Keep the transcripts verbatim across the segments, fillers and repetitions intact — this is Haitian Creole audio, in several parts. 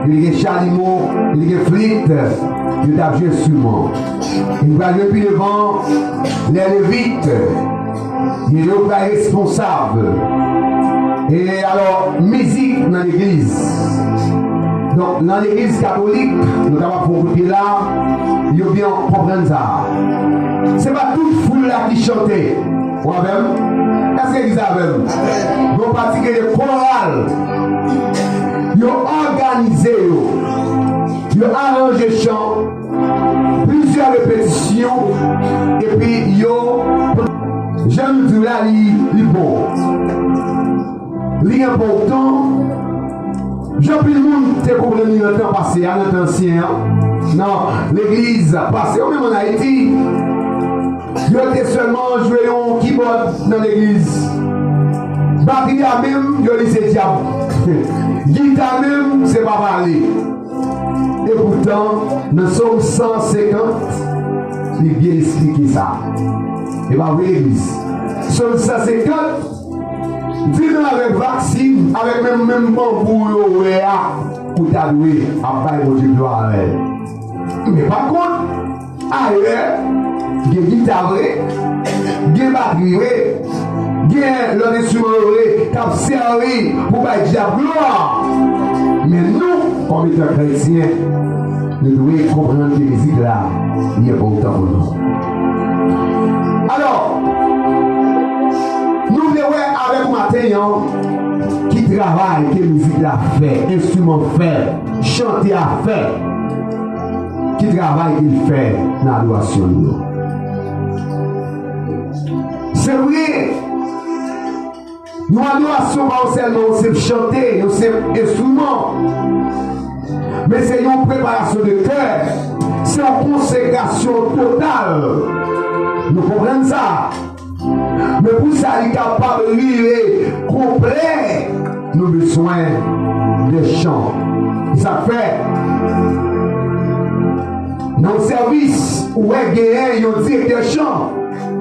Li gen chalimo, li gen flit, yo t ap jwe enstriman. E nou pral jwe pi devan, lè Levit, e yo pral responsab. E alò, mizik nan legliz. Donk, nan legliz katolik, nou kapab fè yon kout pye la, yo byen konprann sa. Se pa tout foul la ki chante. Ou avè m? Èske legliz avè m? Gen yon pati ki rele koral. Yo òganize yo. Yo aranje chan, plizyè repetisyon, epi yo, jan nou di w la, li, li bon. Li enpòtan. Jan anpil moun te konprann li nan tan pase a, nan tan ansyen an, nan legliz pase, ou menm ann Ayiti, yo te sèlman jwe yon kibòd nan legliz. Batri a menm, yo di se dyab. Gita menm, se pa pale. Epoutan, nan Sòm san senkant, li byen esplike sa. E pa vre, legliz? Sòm san senkant, di nou avèk vaksin, avèk menm, menm banbou yo wè a, ou ta dwe ap bay Bondye glwa avè l. Men pa kont, ayè, gen gita vre, gen batri vre, gen lòt enstriman yo vre k ap sèvi pou bay dyab glwa. Men nou, kòm etan kretyen, nou dwe konprann ke mizik la, li enpòtan pou nou. Alò, nou vle wè avèk ou maten an, ki travay ke mizik la fè, enstriman fè, chante a fè, ki travay ke l fè nan adorasyon nou yo. Se vre, yon adorasyon pa yon sèlman yon senp chante, yon senp enstriman. Men se yon preparasyon de kè, se yon konsekrasyon total. Nou konprann sa? Men pou sa li kapab rive konplè, nou bezwen de chan. E sa k fè, nan yon sèvis, ou wè genyen yon direktè chan.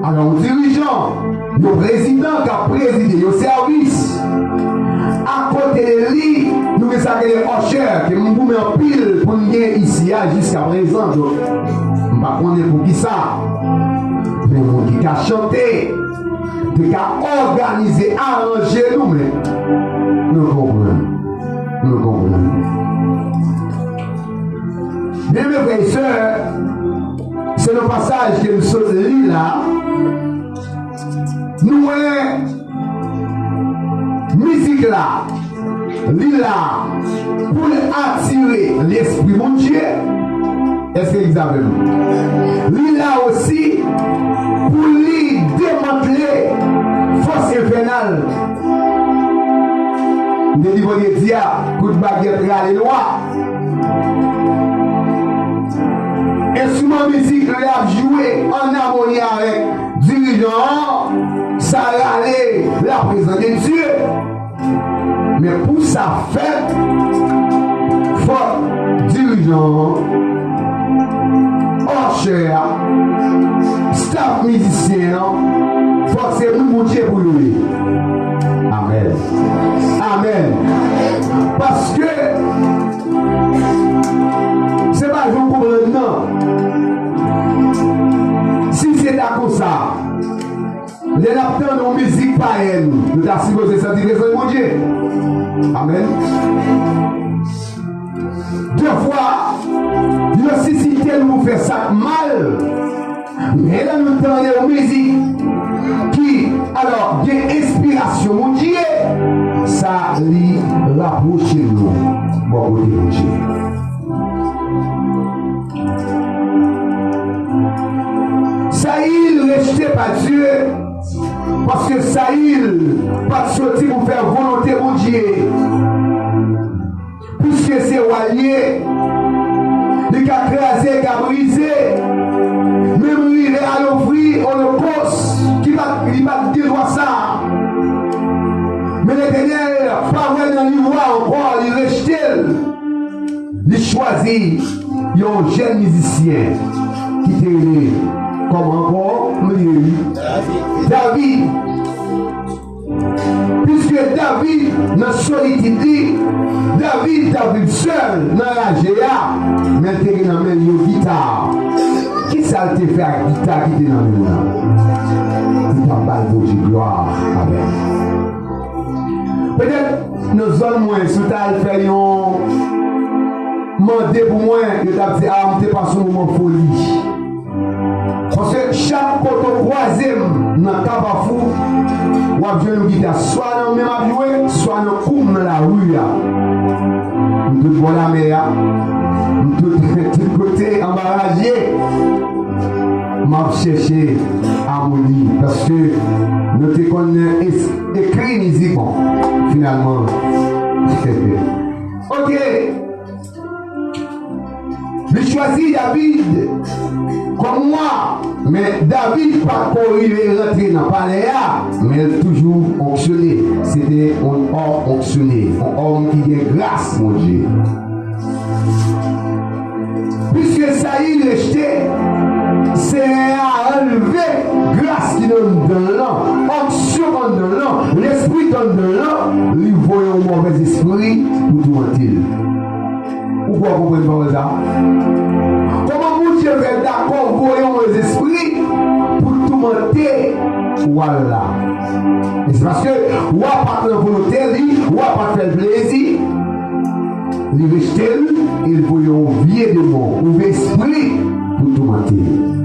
Alò, yon dirijan, yon prezidan k ap prezide yon sèvis. Akote de li, nou gen sa k rele usher, ke m goumen anpil pou n gen isi a jiska prezan. Donk, m pa konnen poukisa. Men moun ki ka chante, ki ka òganize, aranje nou, men nou konprann. Nou konprann. Byeneme frè e sè, se nan pasaj ke m sot li la, nou wè mizik la, li la pou l atire lespri Bondye. Èske legliz avè m? Li la osi pou li demantle fòs enfènal. M te di vandredi a, kout bagyèt rale lwa. Enstriman mizik lè y ap jwe ann amoni avèk dirijan an, sa rale laprezans de Dye. Men pou sa fèt, fòk dirijan an, usher a, staff mizisyen an, fòk se moun Bondye pou yo ye. Amèn. Amèn. Paske se pa jan w konprann nan. Si se ta konsa, lè n ap tande yon mizik payèn, nou ta sipoze santi prezans Bondye. Amèn. Defwa, yo sisite nou pou fè sa k mal. Men lè nou tande yon mizik ki, alò, gen enspirasyon Bondye, sa li rapwoche nou bò kote Bondye. Sayil rejte pa Dye, paske Sayil pa t soti pou fè volonte Bondye. Piske se wa l ye, li ka kraze, ka brize, menm rive al ofri olokòs ki pa t, li pa t gen dwa sa. Men Letènèl pa wè nan li wa ankò, li rejte l. Li chwazi yon jèn mizisyen ki te rele, kòman ankò? M bliye li. David. David. Piske David, nan solitid li, David t ap viv sèl nan raje a, men l te gen nan men l yon gita. Kisa l te fè ak gita ki te nan men l lan? Li t ap bay Bondye glwa avè l. Petèt, nan zòn mwen, si w ta al fè yon mande pou mwen, yo t ap di, "A, m te pase yon moman foli." Paske chak kote w kwaze m nan Kapafou, w ap jwenn yon gita swa nan men m ap jwe, swa nan kou m nan lari a. M tout bò lamè a, m tout, tout kote anba raje. M ap chèche amoni, paske nou te konn es-, ekri mizik, bon, finalman. Ok. Li chwazi David kòm wa, men David pa t ko rive rantre nan palè a, men l toujou onksyone. Se te yon òm onksyone, yon òm ki gen gras Bondye. Piske Sayil rejte, Senyè a anlve gras ki nan anndan l lan, onksyon anndan l lan, lespri ki anndan l lan, li voye yon move espri pou toumante l. Ou kwè w konprann pawòl sa a? Kòman Bondye fè dakò voye yon move espri pou toumante wa l la? E se paske wa pa t nan volonte li, wa pa t fè l plezi. Li rejte l e l voye yon vye demon, move espri, pou toumante l.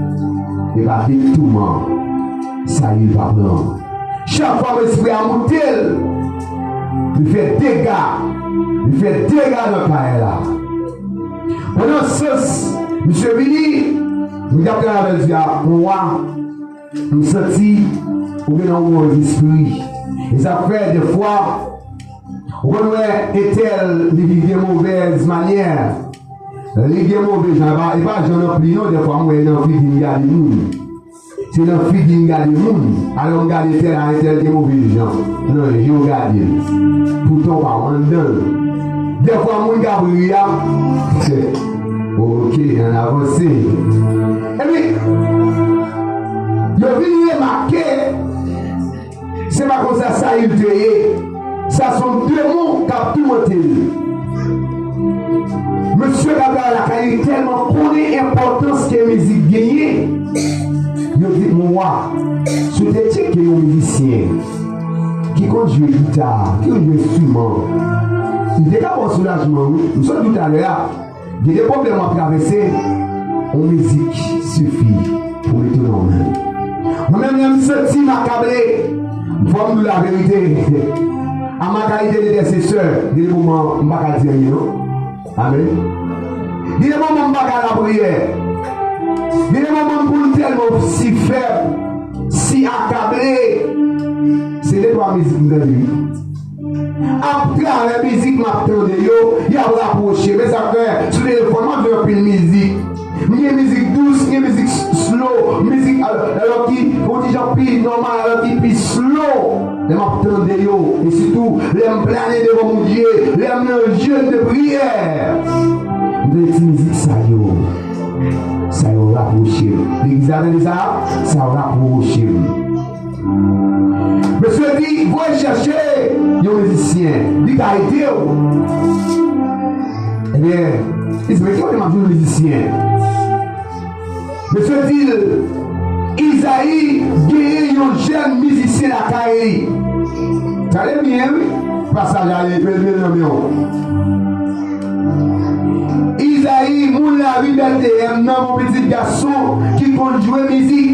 E pa de touman Sayil pa pran. Chak fwa move espri a moute l, li fè dega, li fè dega nan kay la. Pandan sans, misye vini, misye ap travay avè l, di a, "Mon wa, m santi ou gen nan yon move espri." E sa fè, dèfwa, ou konn wè entèl, li gen movèz manyè. Li gen move jan, e pa, e pa jan nan pli non, dèfwa m wè nan figi m gade moun. Se nan figi m gade moun. Alò m gade entèl a, entèl gen move jan. Nan je w gade l. Poutan w pa wè anndan l. Dèfwa moun k ap ri a. Ok, ann avanse. Epi, yo vin remake, se pa konsa Sayil te ye. Sa se yon demon k ap toumante l. Mesye k ap travay lakay li tèlman konnen enpòtans ke mizik genyen, yo di, "Mon wa, si w te tcheke yon mizisyen ki konn jwe gita, ki konn jwe enstriman, li te ka ba w soulajman, wi." M sot di w talè a, gen de pwoblèm w ap travèse, yon mizik sifi pou mete w nan men. Mwen menm, lè m santi m akable, fò m di w laverite. A ma kalite de dèsesè, gen de moman m pa ka di anyen non. Amèn. Gen de moman m pa ka lapriyè. Gen de moman m konn tèlman si fèb, si akable. Se de twa mizik m tande wi. Atravè mizik m ap tande yo, y ap rapwoche. Men sa k fè, sou telefòn mwen, m ap jwenn anpil mizik. M gen mizik dous, m gen mizik s-, slow, mizik, alò, alò ki, yon ti jan pi nòmal, alò ki pi slow. Lè m ap tande yo, e sitou, lè m plane devan Bondye, lè m nan jèn de priyè, m tande ti mizik sa yo. Sa yo rapwoche m. Legliz la tande sa, sa yo rapwoche m. Mesye di, voye chèche yon mizisyen. Li ka ede w. Ebyen, li di, men ki kote m ap jwenn mizisyen? Mesye di l, Izayi genyen yon jèn mizisyen lakay li. Tande byen, wi. Pasaj la, li, li, li nan men w. Izayi, moun lavi Bètleyèm nan, gon pitit gason ki konn jwe mizik.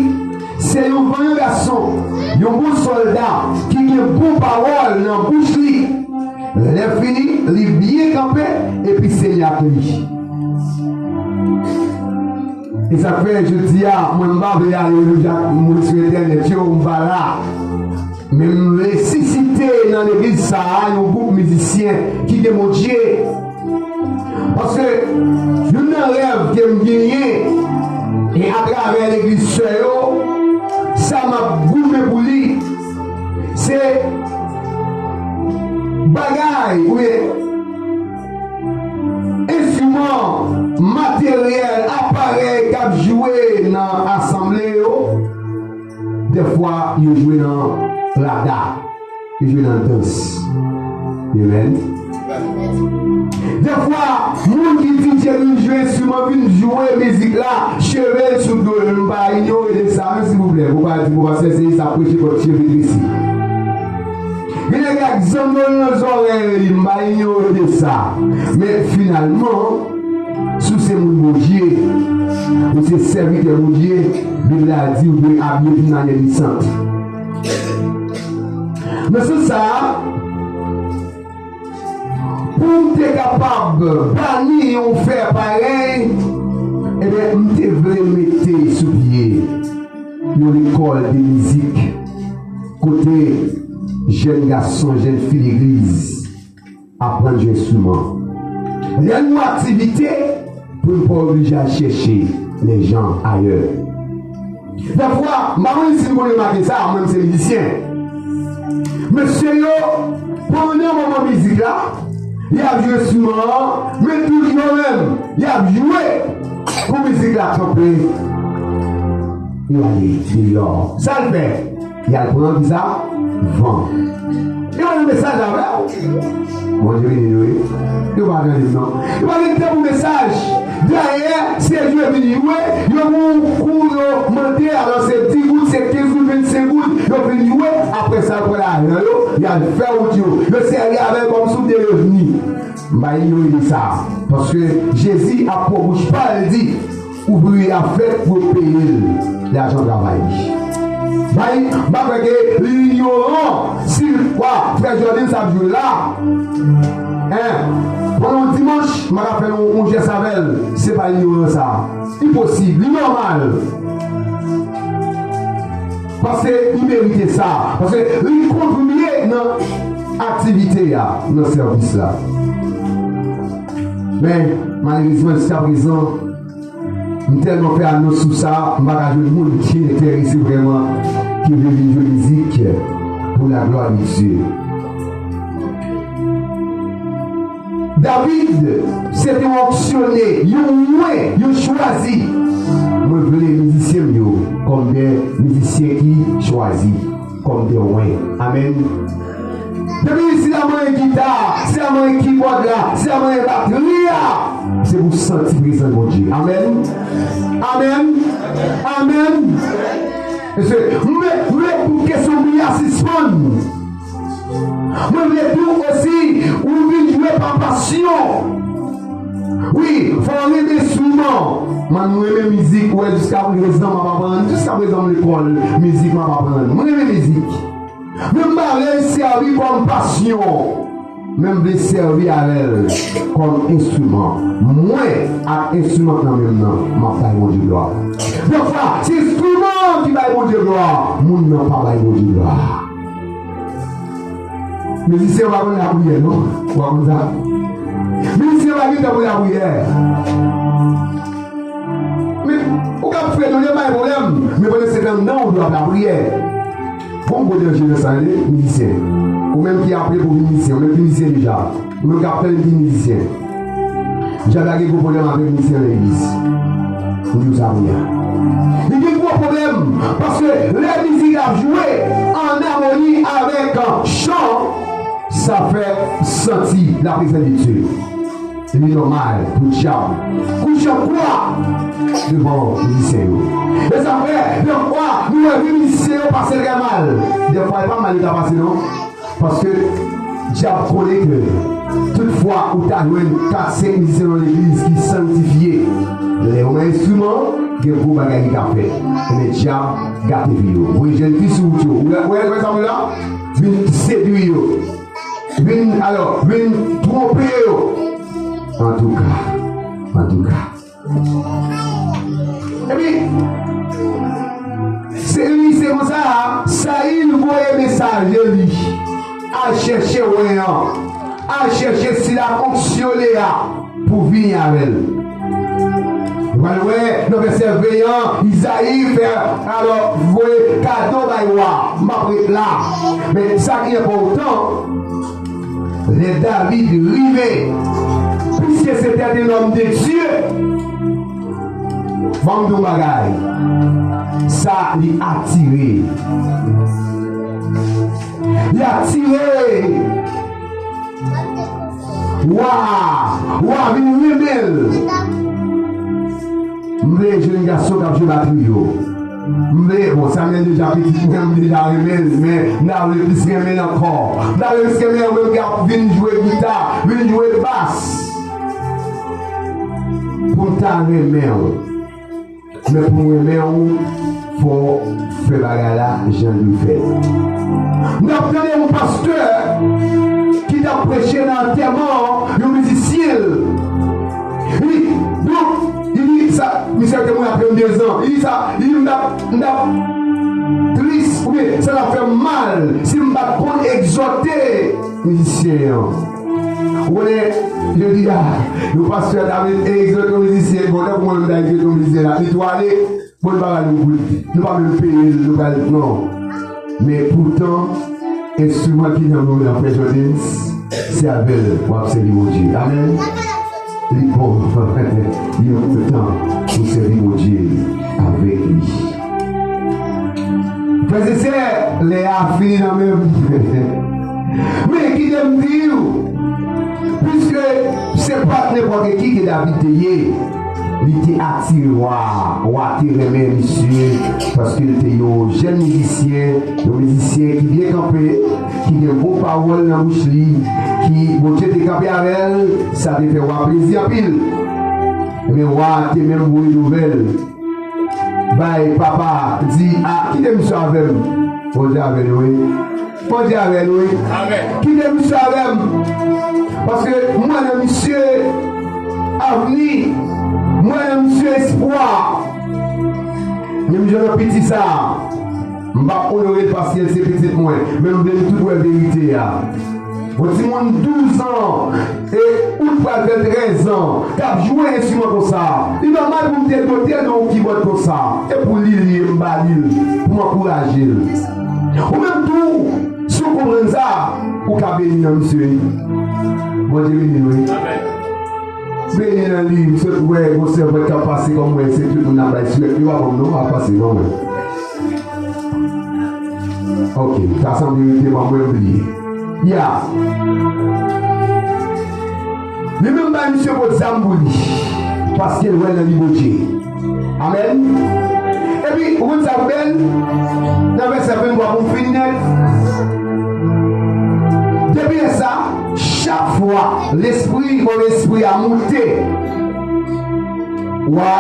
Se yon vanyan gason, yon bon sòlda ki gen bon pawòl nan bouch li. Lè fini, li byen kanpe epi Senyè ak li. E sa k fè jodi a, mwen m pa vle ale wi ak moun sou entènèt yo, m pa la. Men m vle sisite nan legliz sa a yon gwoup mizisyen ki gen Bondye. Paske youn nan rèv ke m genyen, e atravè legliz sè yo, sa m ap goumen pou li, se bagay oubyen enstriman, materyèl, aparèy k ap jwe nan asanble yo, dèfwa yo jwe nan rada. Li jwe nan dans. Amen. Defwa, moun ki D J vin jwe enstriman, vin jwe mizik la, cheve l sou do l, m pa inyore de sa, non, silvouplè. Pou pa di, pou pa sèse, sa preche kont cheve tresi. Gen nèg ak zònyon nan zòrèy li, m pa inyore de sa. Men finalman, si w se moun Bondye, ou se sèvitè Bondye, Bib la di ou dwe abiye d'une manière décente. Nan sans sa a, pou m te kapab bani yon fè parèy, ebyen, m te vle mete sou pye yon lekòl de mizik kote jèn gason, jèn fi legliz aprann jwe enstriman. Lè nou aktivite, pou n pa oblije al chèche lèjan ayè. Dèfwa, m pa konn si nou konn remake sa, mwen, m se mizisyen. Mesye yo, pandan moman mizik la, y ap jwe enstriman an, men tout yo menm, y ap jwe pou mizik la kanpe. Yo ale deyò. Sa l fè? Y al pran kisa? Van. Yo pa nan mesaj avè w. Bondye beni nou, wi. Yo pa tande m, non. Yo pa gen tan pou mesaj. Dayè, se yo vin jwe, yo gen yon kou yo mande, alò se dis goud, se kenz goud, vennsenk goud, yo vin jwe. Apre sa, yo pran lajan yo, y al fè wout yo. Yo sèvi avè l kòm souf de revni. M pa inyore de sa. Paske Jezi ap pran bouch pa l di, ouvriye a fèt pou yo peye l lajan travay li. Bay, m pa kwè ke li inyoran si l kwa frè Jordan sa ap jwe la. Hein? Pandan yon dimanch, m pa ka fè yon, yon jès avè l. Se pa inyoran sa. Li posib, li nòmal. Paske li merite sa. Paske li kontribiye nan aktivite a, nan sèvis la. Men, malerezman, jiskaprezan, m tèlman fè anons sou sa, m pa ka jwenn moun ki enterese vrèman, ki vle vin jwe mizik pour la gloire de Dieu. David se te yon onksyone, yon wen, yon chwazi. Mwen vle mizisyen m yo kòm de mizisyen ki chwazi, kòm de wen. Amèn. Depi si la manyen gita, si la manyen kibòd la, si la manyen batri a, se pou santi prezans Bondye. Amèn. Amèn. Amèn. Mesye, mwen, mwen, pou kesyon bri a sispann. Mwen vle di w osi, ou vin jwe pa pasyon. Wi, fò w renmen enstriman. Mwen, mwen renmen mizik, wè, jiskaprezan m ap aprann. Jiskaprezan m lekòl mizik, m ap aprann. Mwen renmen mizik. Men m pa vle l sèvi kòm pasyon. Men m vle sèvi avè l kòm enstriman. Mwen ak enstriman nan men m nan, m ap bay Bondye glwa. Dèfwa, se enstriman ki bay Bondye glwa, moun nan pa bay Bondye glwa. Mizisyen pa konn lapriyè, non? Ou pa konn sa? Mizisyen pa gen tan pou lapriyè. Men, ou ka fredone, pa gen pwoblèm. Men pandan se tan nan, ou dwe ap lapriyè. Bon, bon danje nan sa, tande, mizisyen. Ou menm ki aple pou vin mizisyen, ou menm ki mizisyen deja. Ou menm k ap tann vin mizisyen. Dyab la gen gwo pwoblèm avèk mizisyen nan legliz. M di w sa kounye a. Li gen gwo pwoblèm, paske lè mizik ap jwe an amoni avèk chan, sa fè santi laprezans de Dye. Li nòmal pou dyab kouche kwa devan mizisyen yo. E sa fè, dèfwa, nou wè wi mizisyen yo pase trè mal. Dèfwa, e pa mal yo ta pase, non. Paske dyab konnen ke tout fwa ou ta jwenn kat, senk mizisyen nan legliz ki sanktifye, lè yo nan enstriman, gen gwo bagay ki ka fèt. Ebyen, dyab gate vi yo. Voye jèn fi sou wout yo. Ou wè, ou wè, ou wè sa m di la? Vin sedui yo. Vin, alò, vin twonpe yo. Antouka, antouka. Epi, se li, se konsa, Sayil voye mesaje li al chèche wen an, al chèche sila k onksyone a pou vini avè l. Nou pral wè nan vèsè ven an, Izayi fè, alò, voye kado bay wa. M ap ret la. Men sa ki enpòtan, lè David rive, piske se te de lòm de Dye, ban m di w bagay, sa li atire. Li atire wa, wa vin renmen l. M vle jèn gason k ap jwe batri yo. M vle, bon, Samuel deja pitit mwen, m deja renmen l, men m ta vle plis renmen l ankò. M ta vle plis renmen l, menm k ap vin jwe gita, vin jwe bas. Pou m ta renmen w. Men pou m renmen w, fò w fè bagay la jan l dwe fèt. M t ap tande yon pastè ki t ap preche nan antèman yon mizisyen l. Li, donk, li di sa, misye te mouri a trannde zan. Li di sa, li di, "M t ap, m t ap tris, oubyen sa t ap fè m mal si m pa t konn egzòte mizisyen an." Ou konnen, jodi a, yon pastè ta vin egzòte yon mizisyen, bon, tankou mwen menm ta egzòte yon mizisyen la, li tou ale, bon, nou pa pral nou goud, nou pa menm peye l, nou pral, non. Men poutan, enstriman ki nan men w nan, Frè Jordens, se avè l w ap sèvi Bondye. Amèn. Li bon, li enpòtan pou sèvi Bondye avèk li. Frè e sè, lè a fini nan men m. Men kite m di w, piske se pa t nenpòt ki ke David te ye, li te atire wa a. Wa a te renmen misye, paske l te yon jèn mizisyen, yon mizisyen ki byen kanpe, ki gen bon pawòl nan bouch li, ki Bondye te kanpe avè l, sa te fè wa a plezi anpil. Ebyen, wa a te menm voye nouvèl bay papa, di, "A, kite misye avè m." Bondye avè nou, wi. Bondye avè nou, wi. Amèn. Kite misye avè m. Paske m wè nan misye avni, m wè nan misye espwa. Menm jan nan piti sa a, m p ap onore l paske l se pitit mwen, men m vle n tout wè verite a. Yon timoun douz an, e out pral fè trèz an, k ap jwe enstriman konsa. Li nòmal pou m te dote l de yon kibòd konsa. E pou li, li ye, m ba li l, pou m ankouraje l. Ou menm tou, si w konprann sa, ou ka beni nan misye. Bondye beni nou, wi. Beni nan li, m sot wè, gon sèvant k ap pase kòm mwen, se tout moun ap bay swèt, li pa ban m non, ap pase non mwen. Ok, ta sanble rete ban mwen bliye. Ya. Li menm bay misye pot zam pou li, paske l wè nan li Bondye. Amèn. Epi, ou konn sa k bèl? Nan vèsè venntwa pou m fin nèt. Depi lè sa, chak fwa lespri, move espri a moute, wa,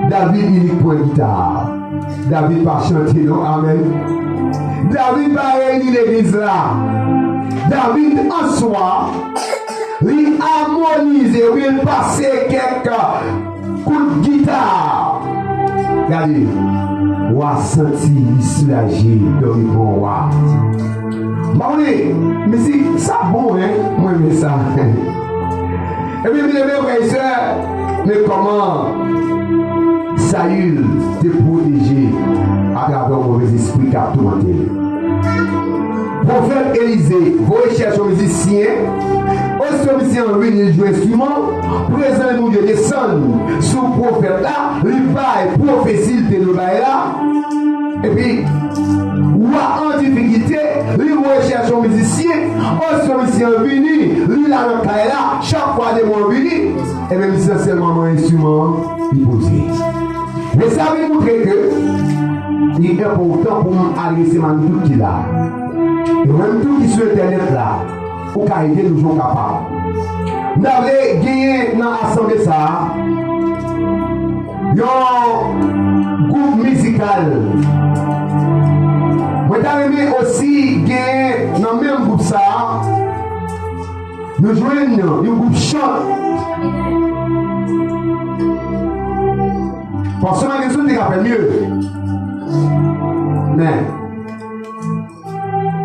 David inik pran gita a. David pa chante non, amèn. David pa reyini legliz la. David answa, li amonize, wi, l pase kèk kout gita. Gade, wa santi li soulaje, dòmi pran wa. M pa konnen, mizik sa bon, en, mwen renmen sa. Ebyen, byeneme frè e sè, men kòman Sayil te pwoteje atravè yon move espri k ap toumante l. Pwofèt Elize voye chèche yon mizisyen, osito mizisyen an vini, li jwe enstriman, prezans Bondye desann sou pwofèt la, li bay pwofesi li te dwe bay la. Epi, wa an difikilte, li voye chèche yon mizisyen, osito mizisyen an vini, li la nan kay la, chak fwa demon an vini, ebyen mizisyen sèlman manyen enstriman an, li poze. Men sa vin moutre ke li enpòtan pou m adrese m a nou tout ki la. E ou menm tou ki sou entènèt la, ou ka ede nou jan w kapab. M ta vle genyen nan asanble sa a yon gwoup mizikal. Mwen ta renmen osi genyen nan menm gwoup sa a, nou jwenn yon gwoup chant. Paske malgre sa, nou te ka fè mye. Men,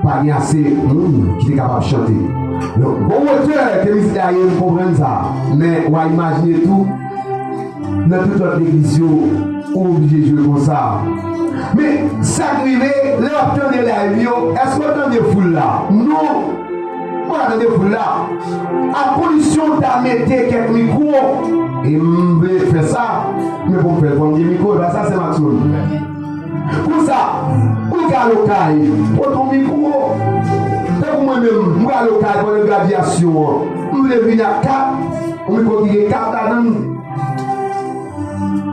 pa gen ase moun ki te kapab chante. Donk, gon wotè ke mizik la ye, m konprann sa. Men, w a imajine tou, nan tout lòt legliz yo, ou oblije jwe konsa. Men, sa k rive, lè w ap tande live yo, èske w tande foul la? Non! Ou pa tande foul la. A kondisyon w ta mete kèk mikwo, e m vle fè sa, men pou m fè l, fò m gen mikwo, e pa sa, se Maxwell. Konsa, ou ka al okay, pote yon mikwo. Tankou mwen menm, mwen al okay pandan gradyasyon an. M vle vin ak kat, yon mikwo ki gen kat ladan l.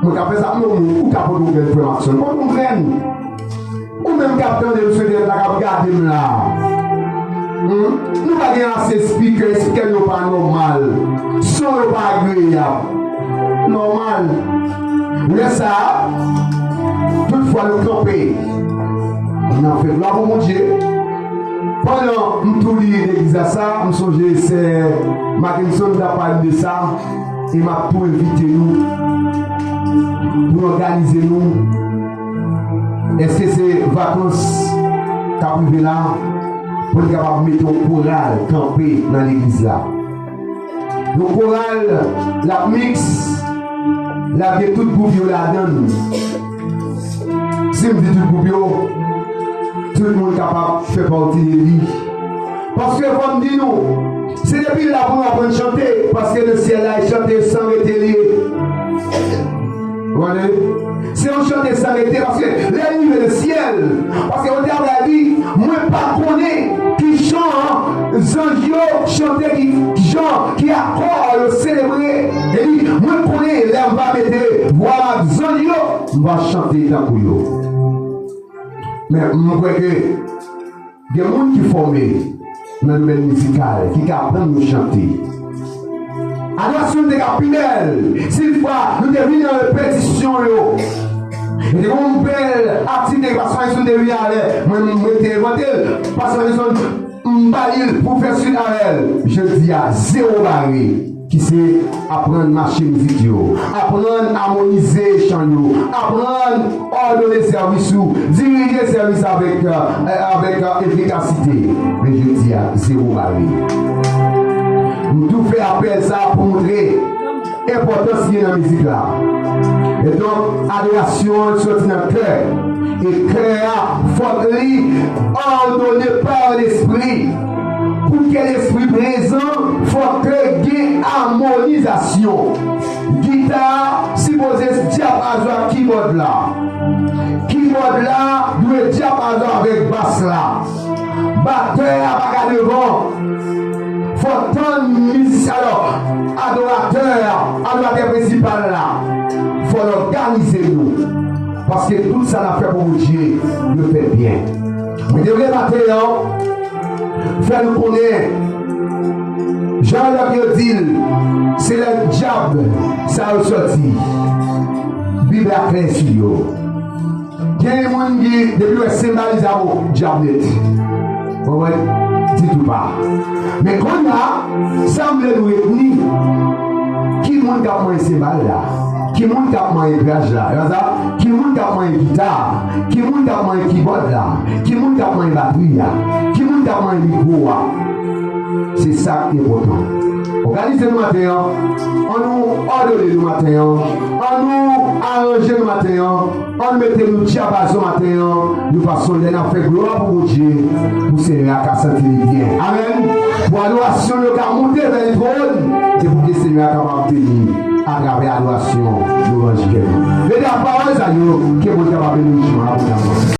Mwen ka fè sa pou yon moun, ou ka pote yon grenn frè Maxon, pote yon grenn. Ou menm k ap tande m sou entènèt la, k ap gade m la. Hmm? Nou pa gen ase spikè, spikè yo pa nòmal. Son yo pa agreyab. Nòmal. Lè sa a, tout fwa nou kanpe, n ap fè glwa pou Bondye. Pandan m tou li legliz la sa, m sonje sè Mackenson t ap pale de sa, e m ap tou envite nou pou n òganize nou. Èske se vakans k ap rive la pou n kapab mete yon koral kanpe nan legliz la? Yon koral, l ap miks, l ap gen tout gwoup yo ladan l. Si m di tout gwoup yo, tout moun kapab fè pati de li. Paske fò m di nou, se depi la pou nou aprann chante, paske nan syèl la, e chante san rete li ye. Ou konprann? Se yon chante san rete, paske lè l rive nan syèl, paske yo te ap di, mwen pa konnen kijan zanj yo chante, ki, kijan, ki akò yo selebre. E li, mwen konnen lè m va mete vwa m ak zanj yo, m va chante tankou yo. Men m kwè ke gen moun ki fòme nan domèn mizikal, ki ka aprann nou chante. Adorasyon te ka pi bèl si fwa nou te vin nan repetisyon yo. E te gen yon bèl aktivite ke Pastè Anderson te vin avè mwen, mwen te envante l. Pastè Anderson, m ba li l pou fè swit avè l. Jodi a, zewo bare, ki se aprann mache mizik yo, aprann amonize chan yo, aprann òdone sèvis ou, dirije sèvis avèk, eh, avèk, eh, efikasite. Men jodi a, zewo bare. M tou fè apèl sa pou montre enpòtans li gen nan mizik la. E donk, adorasyon an soti nan kè. E kè a, fòk li òdone pa Lespri. Pou ke Lespri prezan, fòk ke gen amonizasyon. Gita a sipoze dyapaze ak kibòd la. Kibòd la dwe dyapaze avèk bas la. Batè a pa ka devan. Fò tann mizisyen, alò, adoratè a, adoratè prensipal la, fò n òganize nou. Paske tout sa n ap fè pou Bondye, yo fèt byen. Mwen te vle maten an fè nou konnen, jan lòt yo di l, se lè dyab sa yo sòti. Bib la klè sou yo. Gen moun ki, depi w wè senbal, li di, a bon, dyab nèt. Ou konprann? Ditou pa. Men kounye a, sa m vle nou retni, ki moun k ap manyen senbal la? Ki moun k ap manyen graj la? E pa sa? Ki moun k ap manyen gita a? Ki moun k ap manyen kibòd la? Ki moun k ap manyen batri a? Ki moun k ap manyen mikwo a? Se sa k enpòtan. Òganize nou maten an. An nou òdone nou maten an. An nou aranje nou maten an. Ann mete nou dyapazon maten an, yon fason lè n ap fè glwa pou Bondye, pou Senyè a ka santi li byen. Amèn. Pou adorasyon yo ka monte vè twòn, e pou ke Senyè a kapab beni atravè adorasyon, lwanj kè nou. Mete ak pawòl sa yo, ke Bondye kapab beni nou abondaman.